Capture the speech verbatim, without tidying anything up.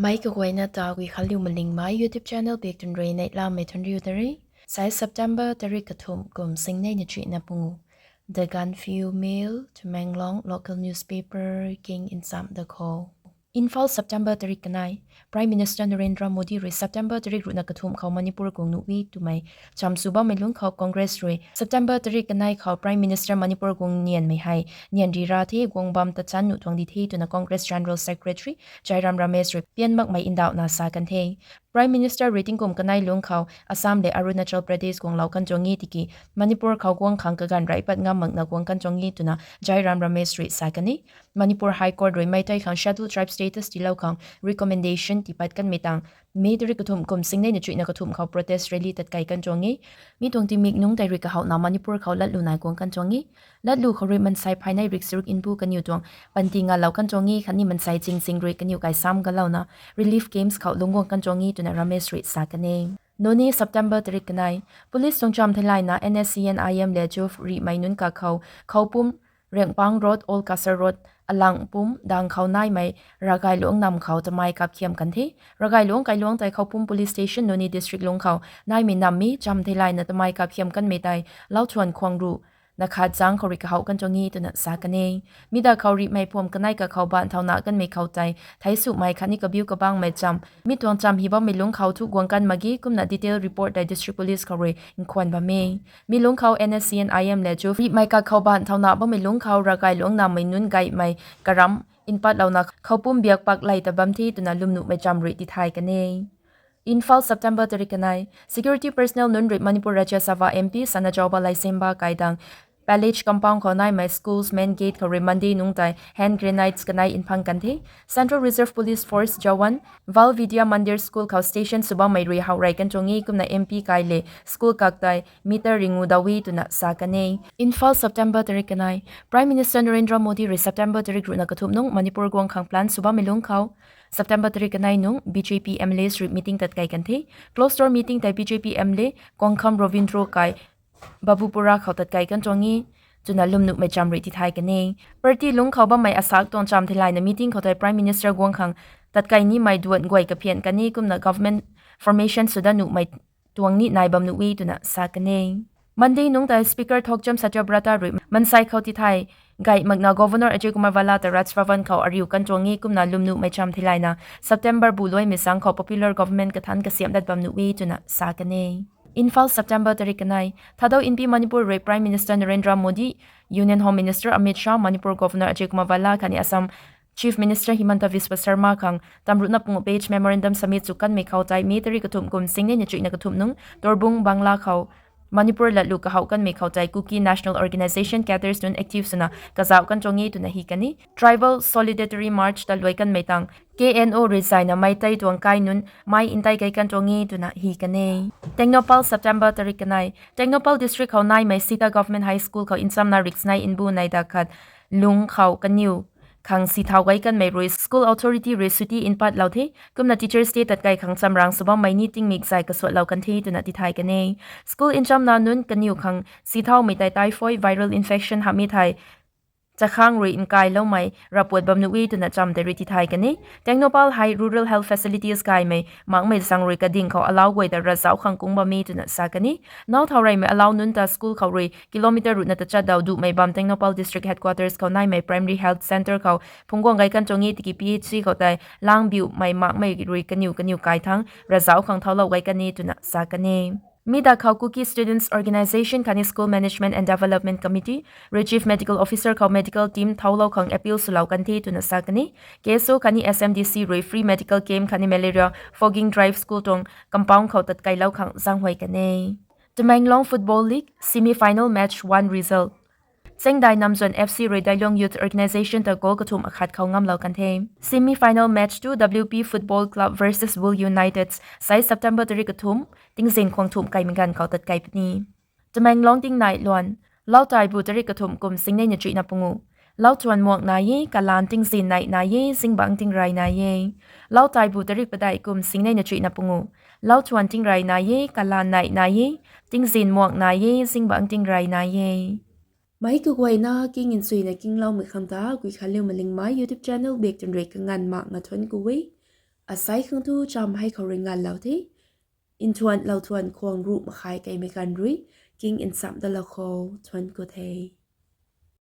Meic kaguayna ta Guikhanliu Malingmei YouTube channel bik twn rui neihlamei thuanriu ta re. Sai September tarik kathumh kum singnei na chuihna pungu. The Gaanphiu Mail, Tamenglong local newspaper king nchamh da kho. Imphal, September tarik kanei. Prime Minister Narendra Modi rui September tarik ruhna kathumh khou Manipur guang nuh e twmei cham sw bammei lungc khou Congress rui September tarik kanei khou Prime Minister Manipur guang nianmei hei nian ri ra the, guang bam ta chan nuh tuang di the twna Congress General Secretary Jairam Ramesh rui pian makmei ndauhna sa kan the. Prime Minister rui tingkum kanei lungc khou Assam le Arunachal Pradesh guanglou kan tuang e tiki Manipur khou guang khang kaganv raipat ngam makna guang kan tuang e twna Jairam Ramesh rui sa kan e. Manipur High Court rui Meitei khang Scheduled Tribe status tiilou khang recommendation tiipat kanmei tang May tarik kathumh kum singnei na chuihna kathumh khou protest rally tatkai kan tuang e. Mi tuang tingmik nungc tei rui kahouhna Manipur khou latlu nai guang kan tuang e. Latlu khou rui mansei phaynei rik charuk npu kaniw tuang panty ngalou kan tuang e khatni mansei chingching rui kaniw kai sam galouna relief camps khou lungc guang kan tuang e twna Ramesh rui sa kan e. Noney, September tarik kanei. Police tuang cham theilayna N S C N I M le JUF rihmei nunc kakhou Khoupum, Rengpang Road, Old Kasar Road alang pum dang khou naimei ravgay luangc nam khou tamei kapkhiam kan the. Ravgay luangc kailuangc tei Khoupum Police Station, Noney District lungc khou naimei nammi cham theilayna tamei kapkhiam kanmei tei Lauthuan Khuangru na khat zang khou rui kahouh kan tuang e twna sa kan e. Mi da khou rihmei phuam kanei kakhou baanc thauna kanmei khou tei theic sumei khatni kabiu kabangmei cham mi tuang cham hi bammei lungc khou thu guang kan mak ge kumna detail report tei District Police khou rui nkhwan bam e. Mi lungc khou N S C N I M le JUF rihmei kakhou baanc thauna bammei lungc khou ravgay luangc nammei nunc gaymei karam mpatlouna Khoupum biak pak lay ta bam the twna lwmnuhmei cham rui tithay kan e. Imphal, September tarik kanei. Security personnel nunc rui Manipur Rajya Sabha M P Sanajaoba Leishemba kaidang Palace compound khou naimei schools main gate khou rui Monday nungc tei hand grenades kanei nphang kan the. Central Reserve Police Force jawan Val Vidya Mandir School khou station sw bammei rui howrey kan tuang e kumna M P kai le school kak tei meter ringu daw e twna sa kan e. Imphal, September tarik kanei. Prime Minister Narendra Modi rui September tarik ruhna kathumh nungc Manipur guang khang plan sw bammei lungc khou September tarik kanei nungc B J P M L As rui meeting tatkai kan the. Closed door meeting tei B J P M L A Kongkham Ravindra kai Babupura khou tatkai kan tuang e twna lwmnuhmei cham rui tithay kan e. Party lungc khou bammei asak tuang cham theilayna meeting khou tei Prime Minister guang khang tatkai nimei duan guay kaphian kan e kumna government formation sw dat nuhmei tuang ni nai bam nuh e twna sa kan e. Monday nungc tei Speaker Thokcham Satyabrata rui mansei khou tithay gay makna Governor Ajay Kumar Bhalla ta Raj Bhavan khou ariu kan tuang e kumna lwmnuhmei cham theilayna September bu luaimei sang khou popular government kathanc kasiamh dat bam nuh e twna sa kan e. Imphal, September tarik kanei. Thadou Inpi Manipur rui Prime Minister Narendra Modi, Union Home Minister Amit Shah, Manipur Governor Ajay Kumar Bhalla khatni Assam Chief Minister Himanta Biswa Sarma khang tamruhna pungu page memorandum submit sw kanmei khou tei May tarik kathumh kum singnei na chuihna kathumh nungc Torbung Bangla khou Manipur latlu kahouh kanmei khou tei Kuki National Organisation cadres nunc active swna kazauh kan tuang e twna hi kan e. Tribal Solidarity March ta luai kanmei tang K N O rui zayna Meitei tuang kai nunc mei ntei kei kan tuang e twna hi kan e. Tengnoupal, September tarik kanei. Tengnoupal District khou naimei Sita Government High School khou nchamna riksnei nbu nei da khat lungc khou kaniw khang si thau gay kanmei rui school authority rui suti mpatlou the. Kumna Teachers' Day tatkai khang chamrang sw bammei ni tingmik zay kasuatlou kan the twna tithay kan e. School nchamna nunc kaniw khang si thaumei tei typhoid viral infection hamhmei thei chakhang rui nkailoumei rapuat bam nuh e twna cham tei rui tithay kan e. Tengnoupal hei rural health facilities gaymei makmei zang rui kading khou alau guay ta ravzauc khang kung bam e twna sa kan e. Nau thau reymei alau nunc ta school khou rui kilometer ruhna tachat daw duhmei bam Tengnoupal District Headquarters khou naimei Primary Health Centre khou phungc guang gay kan tuang e tiki P H C khou tei langbiumei makmei rui kaniw kaniw kai thangc ravzauc khang thaulou gay kan e twna sa kan e. Mi da khou Kuki Students' Organisation khatni School Management and Development Committee rui Chief Medical Officer khou medical team thaulou khang appeal swlou kan the twna sa kan e. K S O khatni S M D C rui free medical camp khatni malaria fogging drive school tuang compound khou tatkailou khang zaenghuay kan e. Tamenglong Football League semi-final match one result. Chengdai Namzwan F C rui Dailong Youth Organisation ta goal kathumh akhat khou ngamlou kan the. Semi-final match two W P Football Club versus Wool United sai September tarik kathumh, tingzin khwang thumh kaimei ganv khou tatkai puni. Tamenglong tingnai luan. Lautaibu tarik kathumh kum singnei na chuihna pungu. Lauthuan muak nai e, kalan tingzin nai nai e, zingbangc tingrey nai e. Lautaibu tarik padeih kum singnei na chuihna pungu. Lauthuan tingrey nai e, kalan nai nai e, tingzin muak nai e, zingbangc tingrey nai e. Meic kaguayna king nchuina kingloumei khang ta Guikhanliu Malingmei YouTube channel bik twn rui kanganv makna thuanc ku e. Asei khang tu cham hei khou rui nganvlou the. Nthuanlou thuan khwang ruh makhai keimei ganv rui king nchamh dalou khou thuan ku the.